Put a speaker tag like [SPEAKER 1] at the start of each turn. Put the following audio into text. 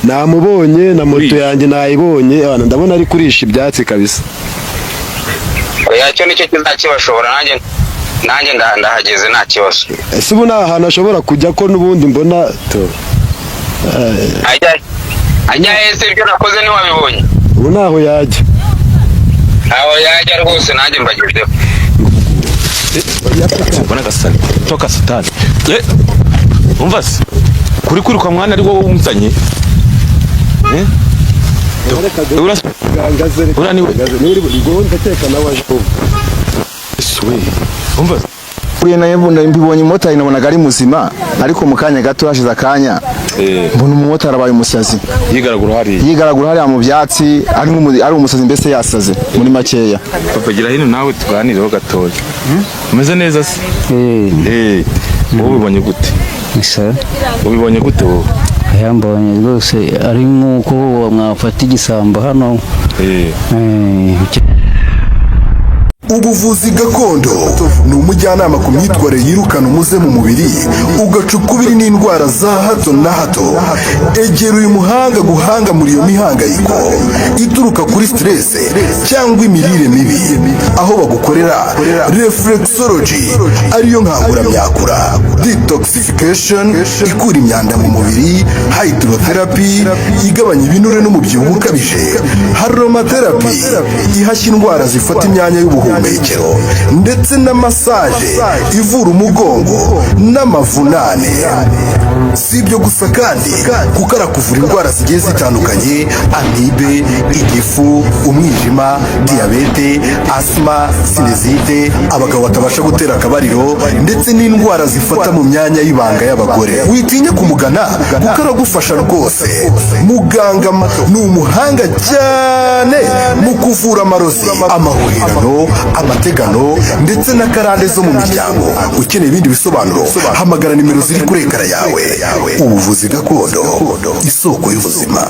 [SPEAKER 1] Namubonye na moto yanjye nayibonye. Abana, ndabona ari kurisha ibyatsi kabisa.
[SPEAKER 2] Oya, cyo nicyo kizakibashobora. Nanjye ndahageze, nta kibazo.
[SPEAKER 1] Ese ubu nta hantu ashobora kujya, ko n'ubundi mbona to?
[SPEAKER 2] Ajya hese? Ibyo nakoze ntiwabibonye?
[SPEAKER 1] Ubu ntaho yajya.
[SPEAKER 2] Ntaho yajya rwose, nanjye mbagezeho.
[SPEAKER 3] Mbona gasani toka satani. Eh, umva se, kuri kwiruka mwana, ari wowe umuzanye? Eh, ura niwe.
[SPEAKER 1] Ndakeka nawe aje ubu.
[SPEAKER 3] Yesu we, umva se.
[SPEAKER 4] Buriya nayo mbibonye, umumotari nabonaga ari muzima, ariko mu kanya gato, hashize akanya, mbona umumotari abaye umusazi.
[SPEAKER 3] Yigaragura hariya.
[SPEAKER 4] Yigaragura hariya mu byatsi, ari umusazi mbese, yasaze muri makeya.
[SPEAKER 3] Papa, gira hino nawe tuganireho gatoya. Umeze neza se? Eh, wowe ubibonye gute?
[SPEAKER 5] Isa.
[SPEAKER 3] Ubibonye gute wowe?
[SPEAKER 5] Yambonye rwose ari nk'uko mwafata igisambo hano.
[SPEAKER 6] Ubuvuzi gakondo ni umujyanama ku myitwarire yirukana umuze mu mubiri, ugaca ukubiri n'indwara za hato na hato. Egera uyu muhanga guhanga muri iyo mihangayiko ituruka kuri stress cyangwa imirire mibi, aho bagukorera reflexology, ariyo nkanguramyakura, detoxification ikura imyanda mu mubiri, hydrotherapy igabanya ibinure n'umubyibuho ukabije, aromatherapy ihashya indwara zifata imyanya y'ubuhumekero, ndetse na massage ivura umugongo n'amavunane. Si ibyo gusa kandi, kuko arakuvura indwara zigiye zitandukanye: amibe, igifu, umwijima, diyabete, asima, sinusite, abagabo batabasha gutera akabariro, ndetse n'indwara zifata mu myanya y'ibanga y'abagore. Witinya kumugana kuko aragufasha rwose. Muganga ni umuhanga cyane mu kuvura amarozi, amahurirano, amategano ndetse n'akarande zo mu miryango. Ukeneye ibindi bisobanuro, hamagara nimero ziri kuri ekara yawe. Ubuvuzi gakondo, isoko y'ubuzima.